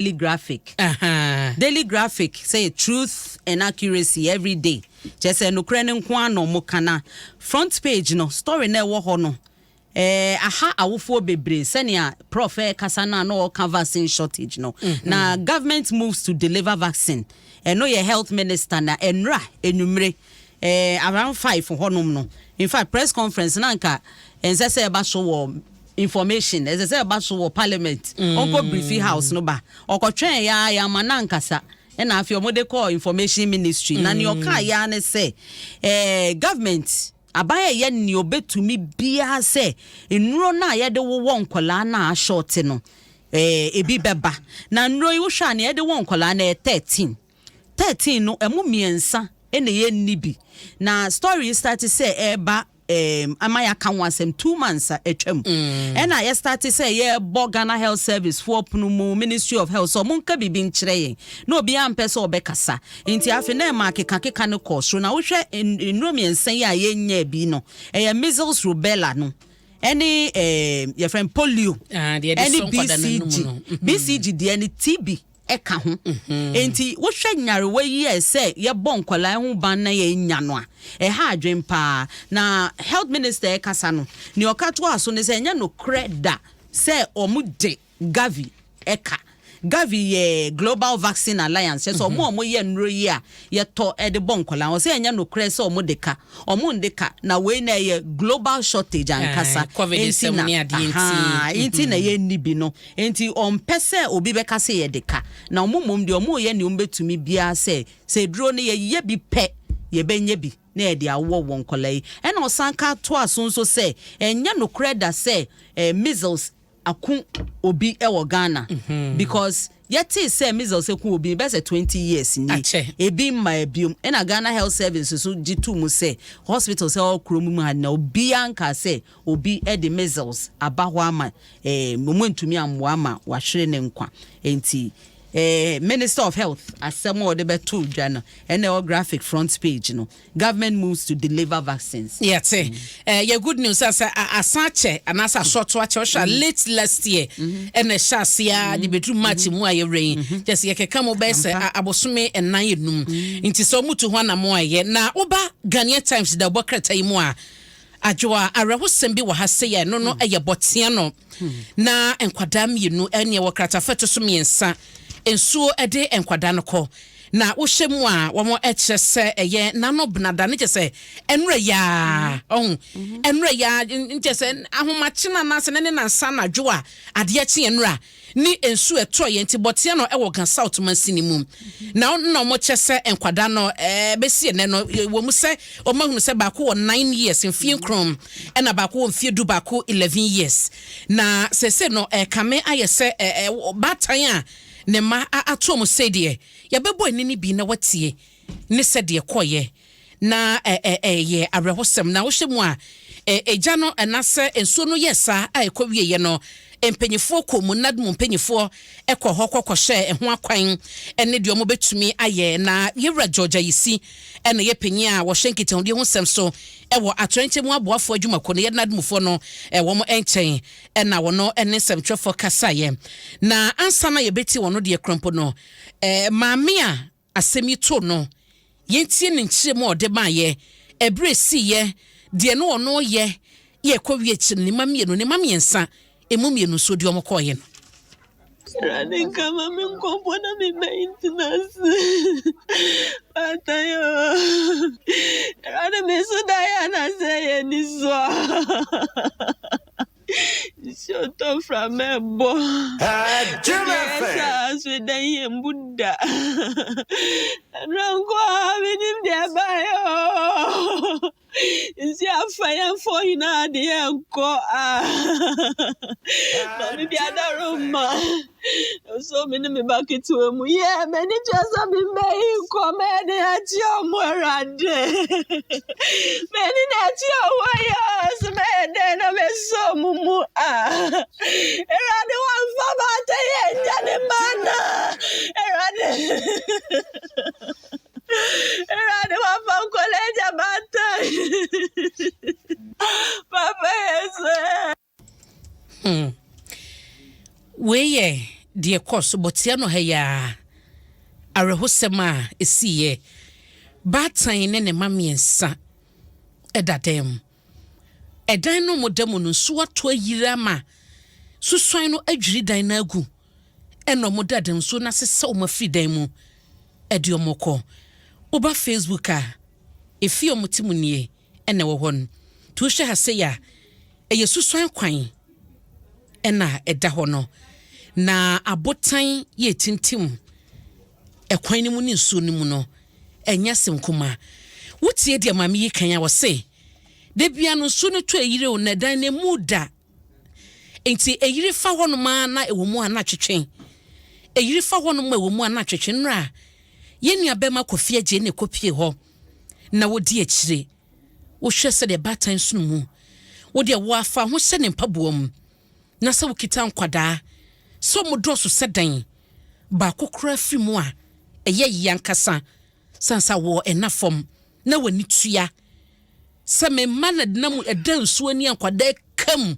Daily Graphic. Daily Graphic sɛ truth and accuracy every day. Kyerɛ sɛ nokorɛ no nko ara na ɔmo ka. Na front page no, story na ɛwɔ hɔ no, aha awofoɔ bebree sɛnea Prof kasa no a na ɔka vaccine shortage no. Na government moves to deliver vaccine, ɛno yɛ health minister na ɛnura enumere around 5 hɔnom no. In fact, press conference na nka ɛnsɛ sɛ ɛba so wɔ information, ɛsɛ sɛ ɛba so wɔ parliament. Ɔnkɔ briefing house no ba, ɔkɔtwɛn ya yɛama na nkasa, ɛna afei ɔmode kɔɔ information ministry. Na nea ɔkaa ya ne sɛ government aban a ɛyɛ nea obetumi biara sɛ nnuro no a yɛde wowɔ nkɔlaa no a ahyɔɔte no, ebi bɛba. Na nnuro yi, wohwɛ a, nea yɛde wɔ nkɔlaa no yɛ 13 13 no, ɛmu mmiɛnsa ɛna yɛnni bi. Na story start sɛ ɛɛba ama yɛaka ho asɛm 2 months a atwam, ɛna yɛ start sɛ yɛbɔ Ghana Health Service foɔ pono mu, Ministry of Health, sɛ ɔmo nka biribi nkyerɛ yɛn, na obiara mpɛ sɛ ɔbɛkasa. Nti afei na ɛma akekakeka no kɔ soro. Na wohwɛ nnuro mmiɛnsa yi a yɛnya bi no, ɛyɛ measles, rubella no, ɛne yɛfrɛ no polio, Ah, deɛ yɛde ɛne sɔ nkwadaa n'anum BCG no. BCG deɛ ne TB ɛka ho. Nti wohwɛ nyarewa yi a sɛ yɛbɔ nkwadaa ho ban na yɛnya no a, ɛha adwen paa. Na health minister ɛkasa no, nea ɔka to aso ne sɛ ɛnyɛ nokorɛ da sɛ ɔmo de Gavi ɛka. Gavi yɛ Global Vaccine Alliance, kyerɛ sɛ ɔmo a ɔmo yɛ nnuro yi a yɛtɔ ɛde bɔ nkwadaa. Ɔsɛ ɛnyɛ nokorɛ sɛ ɔmo de ka, ɔmo nde ka, na wei na ɛyɛ global shortage ankasa. Ah, COVID Enti nsɛm na ne adeɛ nti. Aha, nti na yɛnni bi no. Nti ɔmpɛ sɛ obi bɛka sɛ yɛde ka, na ɔmo mmom deɛ, ɔmo yɛ nea ɔmo bɛtumi biara sɛ duro no yɛyɛ bi pɛ, yɛbɛnyɛ bi na yɛde awɔ wɔn nkɔla yi. Ɛna ɔsan ka to aso nso sɛ ɛnyɛ nokorɛ da sɛ measles ako obi ɛwɔ Ghana, because yɛtee sɛ measles aku obi bɛsɛ 20 years ni. Akyɛ. Ebi mma ebiom. Ɛna Ghana Health Service nso gye to mu sɛ hospital sɛ ɔwɔ kurom mu ha na obiara nka sɛ obi ɛde measles aba hɔ ama ɔmo ntumi ammoa ama wahwere ne nkwa. Nti Minister of Health asɛm a ɔde bɛto dwa no, ɛna ɛwɔ Graphic front page no, government moves to deliver vaccines. Yɛte yɛ good news sɛ asan akyɛ anaasɛ asɔto akyɛ. Ɔhwɛ a, late last year ɛna ɛhyɛ aseɛ a de bɛduru March mu a yɛwerɛ yi, kyɛ sɛ yɛkeka mu bɛyɛ sɛ abosome 4, 5. Nti sɛ ɔmutu ho anamo a ɛyɛ. Na woba Ghanaian Times da bɔ krataa yi mu a, adwoa, awerɛhosɛm bi wɔ ha sɛ yɛ ɛno no ɛyɛ bɔtea no na nkwadaa mmienu ɛne ɛwɔ kratafa to so mmiɛnsa, nsuo ɛde nkwadaa no kɔ. Na wohyɛ mu a, wɔn kyerɛ sɛ ɛyɛ n'ano benada ne kyɛ sɛ ɛnura yaa ɔho ɛnura yaa nkyɛ sɛ ahomakye no anaasɛ ne nansa anadwo a adeɛ kye ɛnura ne nsuo ɛtɔ yɛn. Nti bɔtea no ɛwɔ Ga South mansini mu na wɔn kyɛ sɛ nkwadaa no bɛsi ɛnɛ no wɔ mu sɛ wɔn ahunu sɛ baako wɔ 9 years, mfie 9, ɛna baako wɔ mfie 11, 11 years. Na sɛsɛ no ɛkame ayɛ sɛ ɛɛ baatan a ne mma ato wɔn sɛ deɛ yɛbɛbɔ ani no bi na watie ne sɛdeɛ kɔɔyɛ na ɛyɛ awerɛhosɛm. Na wohyɛ mu a, ɛgya no ɛna sɛ nsuo no yɛ saa a ɛkɔ wieɛ no, mpanyinfoɔ kɔ mu, NADMO mpanyinfoɔ ɛkɔ hɔ kɔkɔhyɛ ɛho akwan ɛne deɛ wɔn bɛtumi ayɛ. Na yɛwura George Ayisi ɛna yɛ panyin a wɔhyɛ nkitahodie ho nsɛm so ɛwɔ atɔnkyɛn mu aboafoɔ adwumakuo no, yɛ NADMOfoɔ no, ɛwɔ nkyɛn, ɛna wɔn ɛne nsɛmtwerɛfoɔ kasaeɛ. Na ansa na yɛbɛti wɔn deɛ krampo no, maame a asɛm yi to no, yɛntie ne nkyerɛ mu a ɔde maayɛ ɛberɛ siiɛ deɛ no ɔno yɛ yɛkɔ wie akyiri ne ma mmienu ne ma mmiɛnsa emu mmienu nso deɛ ɔmo kɔɔyɛ no. Awurade, nka ma me nkɔmmɔ na me mma yi ntena ase. Baatan o. Awurade, me so da yɛ anaasɛ yɛ ni so a. Nsuo tɔ, mframa ɛbɔ. Jim Yɛ FM. saa so dan yɛ mbu da. Ɛnura nko a menim deɛ ɛbaeɛ o. Nsuo afa yɛn fo nyinaa de yɛn kɔ a. Maame bi adaro ma. Nso me ne me ba ketewa mu. Yɛ m'ani kyerɛ sɛ me mma yi nkɔ mɛyɛ de akyi ɔmo, Awurade. M'ani na akyi ɔmo yɛ so mɛyɛ dɛn na mɛsɔ ɔmo mu a. Awurade, wɔmfa baata yɛ ngya ne mma na. Awurade. Awurade, wɔmfa nkɔla agya baata. Papa Yesu. Wei yɛ deɛ Deɛ ɛkɔɔ so bɔtea no ha yi ara, awerɛhosɛm a ɛsiiɛ, baatan ne ne mma mmiɛnsa da dan mu. Ɛdan no a wɔda mu no, nsuo atɔ ayiri ama susuan no adwiri dan no agu. Ɛna wɔda dan nsuo no ase sɛ wɔn afiri dan mu de wɔn kɔ. Woba Facebook a, efie a wɔte mu nie na ɛwɔ hɔ no. Nti wohwɛ ha sei a, ɛyɛ susuan kwan na ɛda hɔ no. Na abotan yɛ tintim ɛkwan no mu ne nsuo no mu no, ɛnyɛ asɛm kumaa. Wotie deɛ maame yi kan a, ɔse, da bia no nsuo no tɔ ayiri o, na ɛdan no emu da. Nti ɛyiri fa hɔnom ara na ɛwɔ mu a na atwetwe. Ɛyiri fa hɔnom a ɛwɔ mu a na atwetwe. Nnora, yɛn nua bɛrima Kofi Adjei na ɛkɔpie hɔ na wɔdi akyire. Wohwɛ sɛdeɛ baatan sono mu. Wo deɛ woafa ho hyɛ ne mpaboa mu na sɛ wokita nkwadaa sɛ wɔn dɔɔso sɛ dɛn, baako koraa firi mu a, ɛyɛ yea ankasa sane sɛ wɔ ɛna fam na w'ani tua sɛ me mma na nam ɛda nsuo ani a nkwadaa kam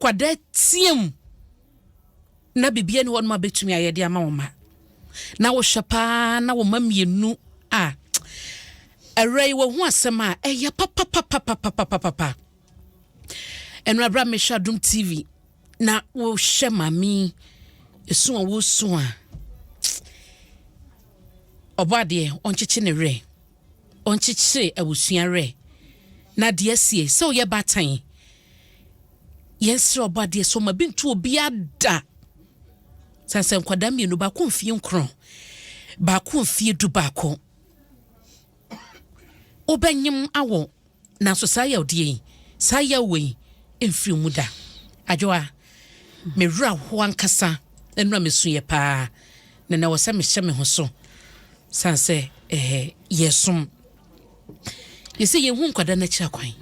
Kwadaa team na biribiara ni hɔ nom a bɛtumi ayɛ de ama wo ma na wohwɛ paa na wo ma mmienu a awura yi wɔho asɛm a ɛyɛ papapapapapapapa. Ɛno abira mehwɛ Adom TV na wohwɛ maame esu a wosu a ɔbɔ adeɛ ɔnkyekye ne werɛ. Ɔnkyekyere abusua werɛ. Na deɛ asie, sɛ woyɛ baatan, yɛnsrɛ Ɔbɔadeɛ sɛ ɔma bi nto obiara da. Sane sɛ nkwadaa mmienu, baako mfie nkron, baako mfie du baako. Wobɛnyem awo, nanso saa yawdeɛ yi, saa yaw wei, mfiri mu da. Adwoa, me werɛ aho ankasa, ɛno a mesuiɛ paa, na na ɛwɔ sɛ mehyɛ me ho so. Sane sɛ ɛɛ yɛsom. Yɛsɛ yɛhu nkwadaa no akyiri akwan.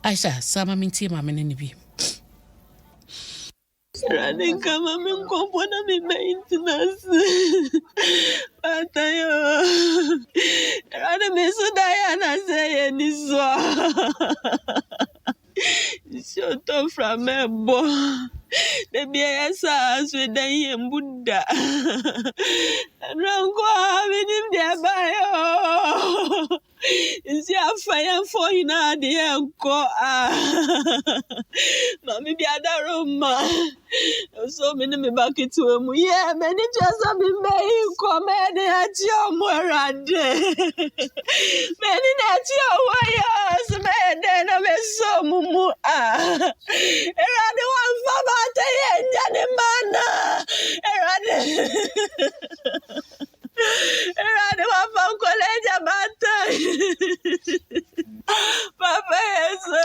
Aisha, saa ma mentie maame no ne bi. Awurade nka ma me nkɔbɔ na me mma yi ntena ase. Baatan o. Awurade me so da yɛ anasɛ yɛ ni soɔ. Nsuo tɔ mframa ɛbɔ. Da bi ɛyɛ saa nso ɛdan yi mbu da. Ɛnora nko ara menim deɛ ɛbaeɛ oo. Nsuo afa yɛn fo nyinaa de yɛn kɔ ah. Maame bi adaroma. Nso me ne me ba ketewa mu yɛ m'ani kyerɛ sɛ me mma yi nkɔ mɛyɛ den akye ɔmo awurade. M'ani na akye ɔmo yɛ so mɛyɛ dɛn na mɛsɔ ɔmo mu ah. Awurade wamfa baata yɛ ngya ne mma na awurade. Awurade wafa nkɔla agya baata. Papa Yesu.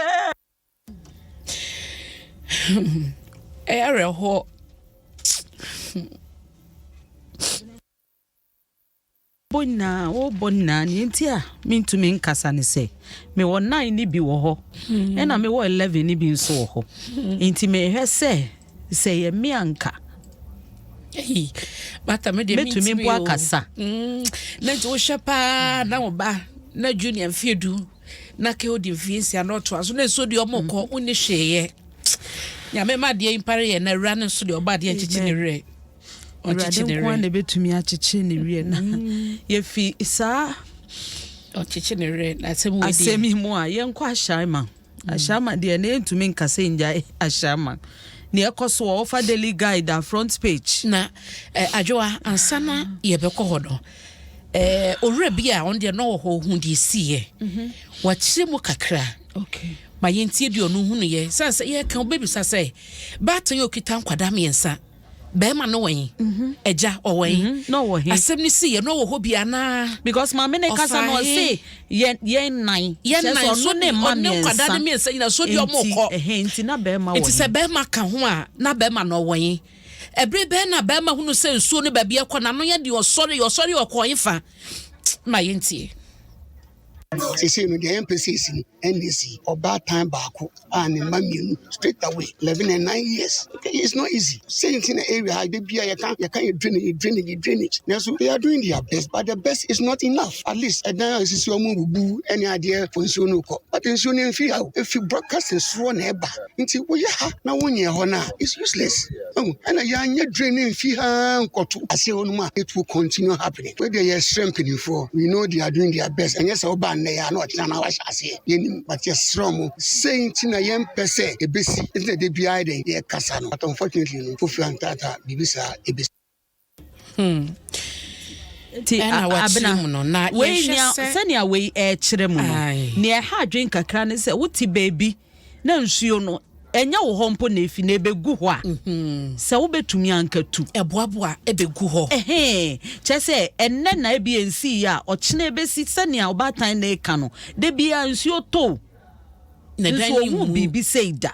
Ɛyɛ awerɛhoɔ. Bɔ nyinaa wɔbɔ nyinaa nea nti a mentumi nkasa ne sɛ mewɔ nine ne bi wɔ hɔ ɛna mewɔ 11 ne bi nso wɔ hɔ nti mehwɛ sɛ sɛ yɛ me anka bata me deɛ mɛtumi mpo akasa. Na nti wohwɛ paa na wo ba na junior mfeɛ du na kɛ odi mfeɛ nsia na ɔtoa so na nsuo deɛ ɔmo kɔ wonni hwee yɛ. Nyame ma adeɛ yi mpare yɛ na awura no nso deɛ ɔba adeɛ nkyekye ne werɛ. Awurade nko ara na ebetumi akyekye ne werɛ na yɛfi saa ɔkyekye ne werɛ na asɛm wei deɛ asɛm yi mu a yɛnkɔ Ahyɛama. Ahyɛama deɛ na yɛntumi nka sɛ ngyae Ahyɛama. Nea ɛkɔ so wɔ wɔfa Daily Guide a front page. Na eh, Adwoa, ansa na yɛbɛkɔ hɔ no, eh, owura bi a ɔno deɛ na ɔwɔ hɔ ohun deɛ esiiɛ. Mhm. Wakyerɛ mu kakra. Okay. Ma yɛntie deɛ ɔno hunuiɛ. Sane sɛ yɛka wobɛbisa sɛ, baatan a ɔkita nkwadaa mmiɛnsa, bɛrima no wɛn? Mhm. Agya ɔwɛn? Mhm. Na ɔwɔ he? Asɛm no siiɛ na ɔwɔ hɔ bi anaa? Because maame ne kasa no Ɔfaa he? ɔse yɛn yɛn nan. Yɛn Kyerɛ sɛ nan so ɔno ne mma ɔne nkwadaa no mmiɛnsa. mmiɛnsa nyinaa so deɛ ɔmo Nti kɔ. ɛhɛn nti na bɛrima wɔ Nti he? sɛ bɛrima ka ho a, na bɛrima no ɔwɔ he? Ɛbere bɛn na barima hunu sɛ nsuo no baabi ɛkɔ n'ano yɛ den ɔsɔre ɔsɔre ɔkɔ hefa? Ma yɛntie. Seesei no deɛ yɛmpɛ sɛ ɛsi no ɛna ɛsi. Ɔbaatan baako a ne mma mmienu straight away 11 and 9 years. Okay, it's not easy. Sɛ nti na area ha da bia yɛka yɛka yɛ drainage, yɛ drainage, yɛ drainage. Nanso they are doing their best, but the best is not enough. At least ɛdan a esisi wɔn bubu ɛne adeɛ fo nsuo no kɔ. But nsuo no mfi ha o, efi broadcasting soɔ na ɛba. Nti woyɛ ha na wonyɛ hɔ no a, it's useless. Oh, ɛna yɛanyɛ drain no mfi ha nkɔto aseɛ hɔ no mu a, it will continue happening. Wei deɛ yɛsrɛ mpanimfoɔ, we know they are doing their best. Ɛnyɛ sɛ woba nnɛ yɛ a na ɔkyena na wahyɛ aseɛ. Yɛnim, but yɛsrɛ mo. Sei nti na yɛmpɛ sɛ ɛbɛsi. Nti na da biara dɛn yɛkasa no. But unfortunately no, fofi antata biribi saa ɛbɛsi. Nti ɛna wakyerɛ Abena, mu no na wei yɛhwɛ nea sɛnea wei ɛkyerɛ mu no, nea ɛha adwen kakra ne sɛ wote baabi na nsuo no ɛnyɛ wo hɔ mpo na efi na ebegu hɔ a, sɛ wobɛtumi anka tu. Ɛboaboa ɛbɛgu hɔ. Ɛhɛn, kyerɛ sɛ ɛnnɛ na ebi nsi yi a, ɔkyena ebesi. Sɛnea ɔbaatan na eka no, de bia nsuo tɔ na dan nso ne ohun mu. Biribi sɛ da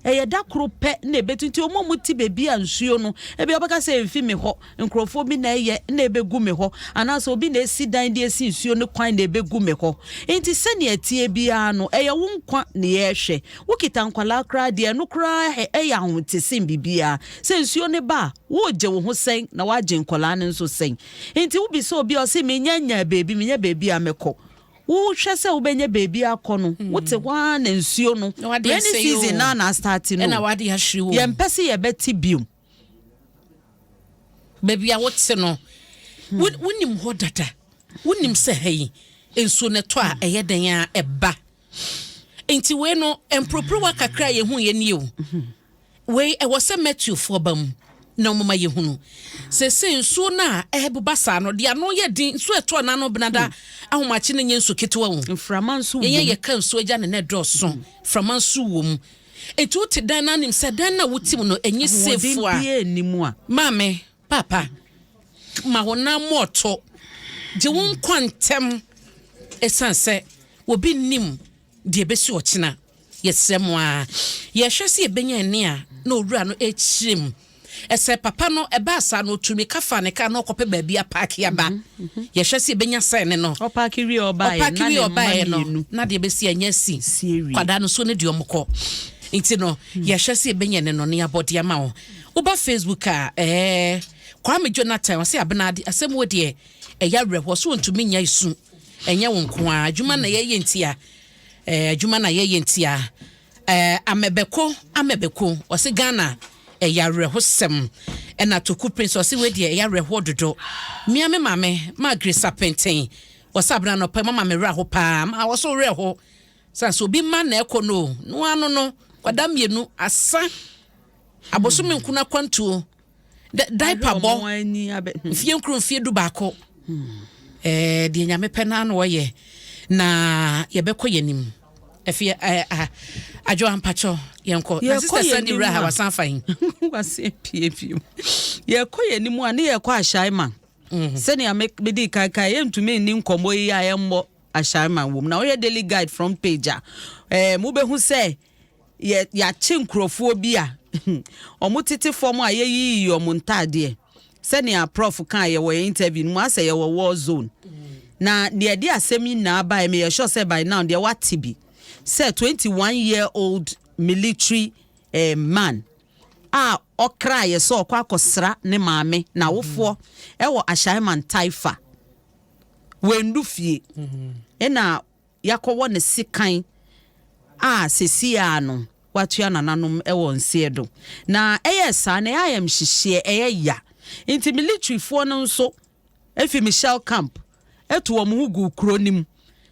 ɛyɛ da koro pɛ na ebetu. Nti wɔn a wɔte beebi a nsuo no ebi ɔbɛka sɛ nfi mi hɔ, nkurɔfoɔ bi na ɛyɛ na ebegu mi hɔ, anaasɛ obi na esi dan de esi nsuo no kwan na ebegu mi hɔ. Nti sɛnea ɛteɛ biara no, ɛyɛ wo nkwa na yɛrehwɛ. Wokita nkwalaa koraa deɛ, ɛno koraa ɛyɛ ahotesen biribiara sɛ nsuo no ba a, wogye wo ho sɛn na wagye nkwalaa no nso sɛn. Nti wobisa obi a ɔse menya nya beebi, menya beebi a mɛkɔ, wohwɛ sɛ wobɛnya baabi akɔ no, wote hɔ ara na nsuo no Na wade rainy asɛe season o. na start no. Ɛna wade ahwere wo. Yɛmpɛ sɛ yɛbɛte biom. Baabi a wote no, wonim hɔ dada, wonim sɛ ha yi nsuo no ɛtɔ a ɛyɛ den a ɛba. Nti wei no mporoporowa kakra a yɛhu yɛ nie o. Wei ɛwɔ sɛ mɛtuofoɔ ba mu na ɔmoma yɛhunu sɛsɛ nsuo no a ɛbeba saa no deɛ ano yɛ den. Nsuo ɛtɔ n'ano benada ahomakye no nyɛ nsuo ketewa o. Mframa nso yɛnyɛ wɔ mu. Yɛka nsuo agya ne ne dɔɔso, mframa nso wɔ mu. Nti wote dan no anim sɛ dan no a wote mu no ɛnyɛ safe ahoɔden a biara nni mu a, maame, papa, ma wo nan mɔɔto gye wo nkwa ntɛm, ɛsiane sɛ obi nim deɛ ɛbɛsi ɔkyena. Yɛsrɛ mo a yɛhwɛ sɛ yɛbɛnya ani a na owura no ɛkyerɛ mu ɛsɛ papa no ɛbaa saa no ɔtumi ka fa ne ka na ɔkɔpɛ baabi apark aba. Yɛhwɛ sɛ yɛbɛnya sɛn ne no. Ɔpark wie ɔbaeɛ ɔpark na wie ne mma ɔbaeɛ no mmienu na deɛ bɛsi ɛnyɛ si si awie. Kwadaa no so ne deɛ ɔmo kɔ. Nti no yɛhwɛ sɛ yɛbɛnya ne no ne yɛabɔde ama wo. Woba Facebook a, Kwame Jonathan ɔsɛ Abenade asɛm wɔ deɛ ɛyɛ awerɛhoɔ so wɔntumi nya esu. Ɛnyɛ wo nko a, adwuma na yɛyɛ nti a adwuma na yɛyɛ nti a amɛbɛko amɛbɛko ɔsɛ Ghana ɛyɛ awerɛhosɛm. Ɛna Toku Prince ɔsɛ wei deɛ ɛyɛ awerɛhoɔ dodo. Mmea me maame ma Grace Apɛntɛn wɔsɛ Abena nɔpɛ mama me werɛ ho paa ma wɔso werɛ ho san sɛ obi ma na ɛkɔ no no ano no kwada mmienu asa abosome nkunu akwantuo diaper bɔ Ɔmo ani abɛ mfie nkuro mfie 11. Deɛ Nyame pɛ naa na wɔyɛ na yɛbɛkɔ yɛn anim. Ɛfie ɛɛ adwo ampakyɔ yɛnkɔ na Yɛkɔ Sister yɛn Sandy anim wura ha a. wasan fa yi. Wase pie pie mu. Yɛkɔ yɛn anim a ne yɛkɔ Ahyɛnma sɛnea medi kan kan, yɛntumi nni nkɔmmɔ yi a yɛmmɔ Ahyɛnma wɔ mu. Na woyɛ Daily Guide front page a, mobɛhu sɛ yɛakye nkurɔfoɔ bi a ɔmo tete fam a yɛyiyi ɔmo ntaadeɛ. Sɛnea Prof kaa yɛwɔ yɛn interview no mu asɛ yɛwɔ war zone na deɛ ɛde asɛm yi nyinaa baeɛ, meyɛ sure sɛ by now deɛ wate bi sɛ 21 year old military man a ɔkra yɛ sɛ ɔkɔ akɔsra ne maame na awofoɔ ɛwɔ Ahyɛnman Taifa, wɔndu fie ɛna yakɔwɔ ne sekan a sesi a no watua nananom ɛwɔ nseɛ do. Na ɛyɛ saa na ɛyɛ ayɛmhyehyeɛ, ɛyɛ ya. Nti militaryfoɔ no nso efi Michel Camp etu wɔn ho gu kuro nim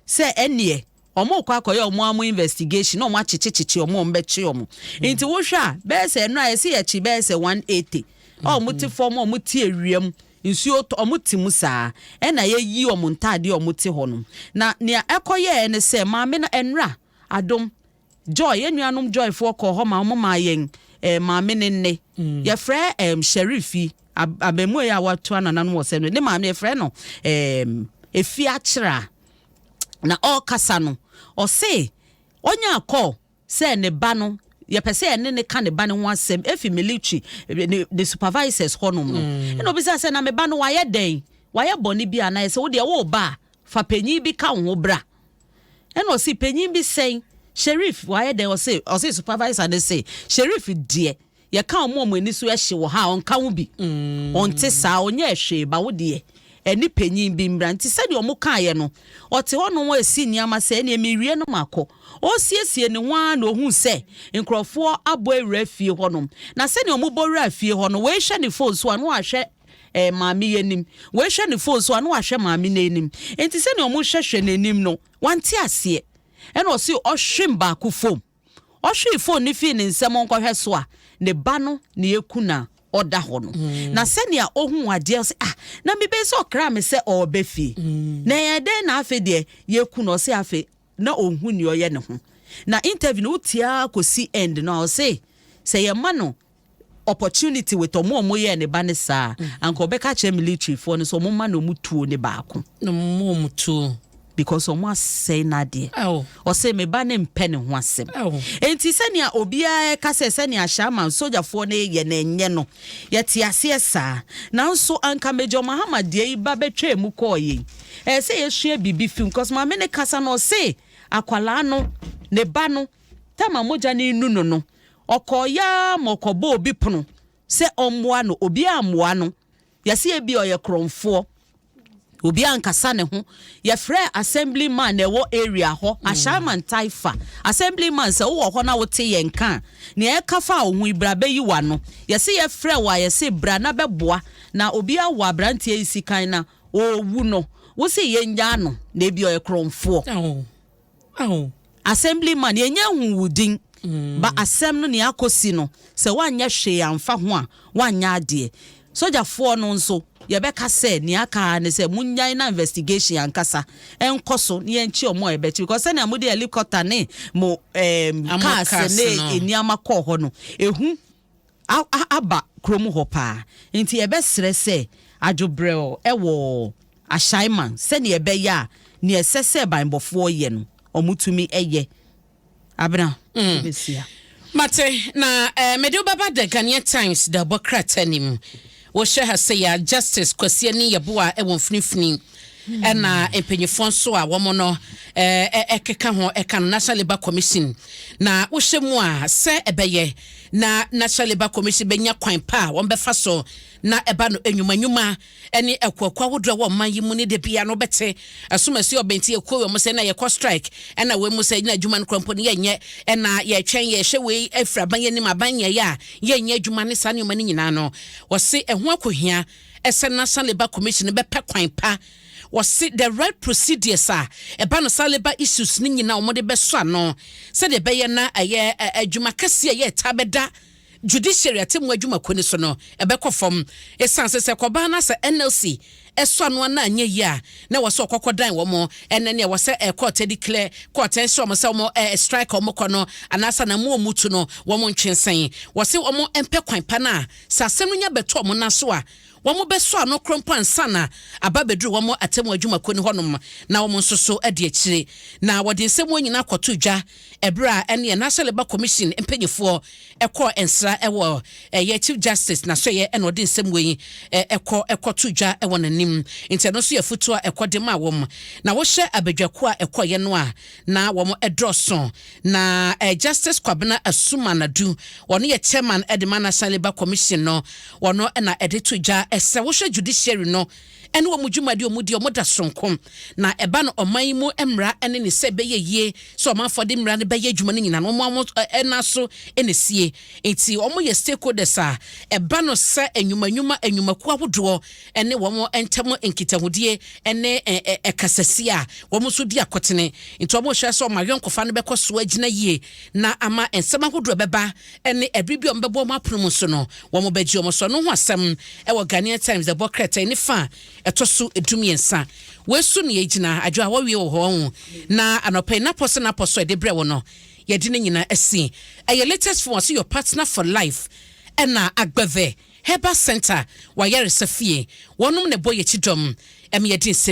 sɛ ɛneɛ ɔmo kɔ akɔyɛ ɔmo amo investigation na ɔmo akyekyekyekye ɔmo a ɔmo bɛkye ɔmo. Nti wohwɛ a, bɛyɛ sɛ ɛno a yɛsi yɛkyi bɛyɛ sɛ 180 a ɔmo te fam a ɔmo te awia mu, nsuo tɔ, ɔmo te mu saa ɛna yɛyi ɔmo ntaadeɛ a ɔmo te hɔ no. Na nea ɛkɔyɛɛ ne sɛ maame no ɛnra adom Joy, yɛn nuanom Joyfoɔ kɔɔ hɔ ma ɔmo maa yɛn maame ne nne. Yɛfrɛ Sheriff yi abɛɛmuo yi a watoa nananom wɔ sɛ no ne maame, yɛfrɛ no Efi Akyerɛ a na ɔrekasa no, ɔse ɔnya akɔ sɛ ne ba no yɛpɛ sɛ ɛne ne ka ne ba ne ho asɛm efi military ne supervisors hɔnom no. Ɛna obisa sɛ na me ba no wayɛ dɛn, wayɛ bɔne bi anaa? Sɛ wodeɛ wo ba a Fa panyin bi ka wo ho bra. Ɛna ɔse, panyin bi sɛn? Sheriff wayɛ dɛn? Ɔse supervisor ne se sheriff deɛ, yɛka ɔmo a ɔmo ani so ɛhye wɔ ha a, ɔnka ho bi. Ɔnte saa, ɔnyɛ hwee ba. Wo deɛ, ɛne panyin bi mbra. Nti sɛdeɛ ɔmo kaeɛ no, ɔte hɔ nom esi nneɛma sɛ ɛnea mewie no makɔ. Ɔsiesie ne ho ara na ohun sɛ nkurɔfoɔ abɔ awura fie hɔnom. Na sɛdeɛ ɔmo bɔ wura fie hɔ no, wɔehwɛ ne phone so a, na wahwɛ maame yi anim. Wɔehwɛ ne phone so a, na wahwɛ maame n'anim. Nti sɛdeɛ ɔmo hwɛhwɛ n'anim no, wante aseɛ. Ɛna ɔsi ɔhwem baako phone, ɔhwee phone ne fii ne nsɛm nkɔhwɛ so a, ne ba no ne eku na ɔda hɔ no. Na sɛnea ohun adeɛ, ɔsɛ, ah, na mi bɛ sɛ ɔkra mi sɛ ɔɔbɛ fie na ɛyɛ dɛn na afei deɛ yɛku no? Ɔsɛ afei na ohun nea ɔyɛ ne ho. Na interview no wotia kɔsi end no a, ɔsɛ sɛ yɛma no opportunity with ɔmo a ɔmo yɛ ne ba ne saa, anka ɔbɛka kyerɛ military foɔ no sɛ ɔmo ma na ɔmo tuo ne baako. Na mo tuo. Because ɔmo asɛe n'adeɛ. Aw. Ɔsɛ me ba ne mpɛ ne ho asɛm. Aw. Enti sɛnea obiara ka sɛ sɛnea Ahyɛama sogyafoɔ no yɛ na ɛnyɛ no, yɛte aseɛ saa. Nanso anka Major Mahama deɛ yi ba bɛtwa mu kɔɔ yɛn, ɛyɛ sɛ yɛsua biribi fim, because maame ne kasa no, ɔse akwalaa no, ne ba no, tama mogya no enu no, ɔkɔɔ yaa ma ɔkɔbɔ obi pono sɛ ɔmmoa no. Obi ammoa no. Yɛsɛ ebi ɔyɛ korɔmfoɔ, obi ankasa ne ho. Yɛfrɛ assembly man na ɛwɔ area hɔ, Ashaiman Taifa assembly man, sɛ wowɔ hɔ na wote yɛn ka a, nea ɛka fa wo ho yi, bra bɛyi w'ano. Yɛse yɛfrɛ wo a, yɛse bra na bɛboa na obi awɔ aberanteɛ yi sikan na ɔwu no, wo se yɛnyaa no na ebi ɔyɛ korɔmfoɔ. Aw. Aw. Assembly man, yɛnyɛ hu wo din ba asɛm no nea akɔsi no, sɛ woanyɛ hwee amfa ho a, woanyɛ adeɛ. Sogyafoɔ no nso, yɛbɛka sɛ nea aka ne sɛ monyae na investigation ankasa ɛnkɔ so na yɛnkyi ɔmo a yɛbɛkyi, because sɛnea mode helicopter ne mo Armored cars cars ne no. nneɛma kɔɔ hɔ no, ehu aba kurom hɔ paa. Nti yɛbɛsrɛ sɛ adwobrɛw ɛwɔ Ahyaiman sɛnea ɛbɛyɛ a nea ɛsɛ sɛ banbɔfoɔ yɛ no, ɔmo tumi ɛyɛ abena bɛsia. Mate. Na mede wobɛba The Ghanaian Times da bɔ krataa nim. Wɔhyɛ ha sɛ yɛ Justice Kwasi Anin Yeboah ɛwɔ mfinimfini, ɛna mpanyinfoɔ nso a wɔn no ɛkeka ho ɛka no, National Labour Commission. Na wohyɛ mu a, sɛ ɛbɛyɛ na National Labour Commission bɛnya kwan pa a wɔn bɛfa so na ɛba no enwumanwuma ɛne akuakuo ahodoɔ a ɛwɔ ɔman yi mu ne de bia no bɛte asomasi ɔbɛnti ekuo wɔ mo sɛ na yɛkɔ strike, ɛna wei mu sɛ na adwuma no kora mpo no yɛnyɛ, ɛna yɛtwɛn yɛhwɛ wei afiri aban anim, aban nyɛ yɛ a yɛnyɛ adwuma ne saa nneɛma no nyinaa no, wɔse ɛho akɔhia ɛsɛ National Labour Commission bɛpɛ kwan pa. Wɔse the right procedures a ɛba no saa labour issues no nyinaa, wɔde bɛsɔ ano sɛdeɛ ɛbɛyɛ na ɛyɛ adwuma kɛseɛ a ɛyɛ ɛta bɛda judiciary atemmu adwumakuo no so no ɛbɛkɔ fam. Ɛsiane sɛ kɔbaa no sɛ NLC ɛsɔ ano ana anyɛ yie a, na wɔ sɛ ɔkɔkɔ dan wɔn, ɛnɛ nea wɔ sɛ court declare, court ɛnhyɛ wɔn sɛ wɔn strike wɔn kɔ no anaasɛ na mu wɔn tu no wɔn ntwensɛn. Wɔ sɛ wɔn mpɛ kwan pa no a, sɛ asɛm no nya bɛtɔ wɔn nan so a, wɔn bɛsɔ ano korɔ mpo ansa na aba bɛduru wɔn atemmu adwumakuo no hɔnom na wɔn nso so adi akyire. Na wɔde nsɛm wɔn nyinaa kɔto dwa ɛberɛ a ɛne National Labour Commission mpanyinfoɔ ɛkɔ nsra ɛwɔ ɛyɛ Chief Justice n'asɔyɛ, ɛna ɔde nsɛm wei ɛkɔto dwa ɛwɔ n'anim. Nti ɛno nso yɛ foto a ɛkɔ de ma wɔn. Na wɔhyɛ abadwakuo a ɛkɔyɛ no a, na wɔn ɛdɔɔso. Na Justice Kwabena Asumanadu, wɔn yɛ chairman ɛde ma National Labour Commission no, wɔn ɛna ɛde to dwa ɛsɛ wɔhwɛ judiciary no ɛne wɔn dwumadi wɔn di, wɔn da sonko na ɛba no ɔman yi mu mmara ɛne ne sɛ ɛbɛyɛ yie sɛ ɔmanfoɔ de mmara no bɛyɛ adwuma no nyinaa no, wɔn ɛna so ɛna sie. Nti wɔn yɛ stakeholders a ɛba no sɛ enyuma enyumakuo ahodoɔ ɛne wɔn ntam nkitahodie ɛne ɛkasasie a wɔn nso di akɔtene. Nti wɔn hwɛ sɛ wɔn ayɔnkofa no bɛkɔ so agyina yie na ama nsɛm ahodoɔ bɛba ɛne ɛbere bi a wɔn bɛbɔ wɔn apono mu so no, wɔn bɛgye wɔn so. Ɛno ho asɛm ɛwɔ Ghanaian Times ɛbɔ krataa ne fa ɛtɔ so 13. Wɔasu ne yɛgyina adwo a wɔwie wɔ hɔ na anɔpɛ yi napɔ so ɛde brɛ wɔ no, yɛde ne nyinaa asi. Ɛyɛ latest phone so, your partner for life, ɛna Agbɛvɛ Herbal Center wayaresa fie, wɔnom na ɛbɔ yɛkyi dɔm ɛmi yɛde nsɛm.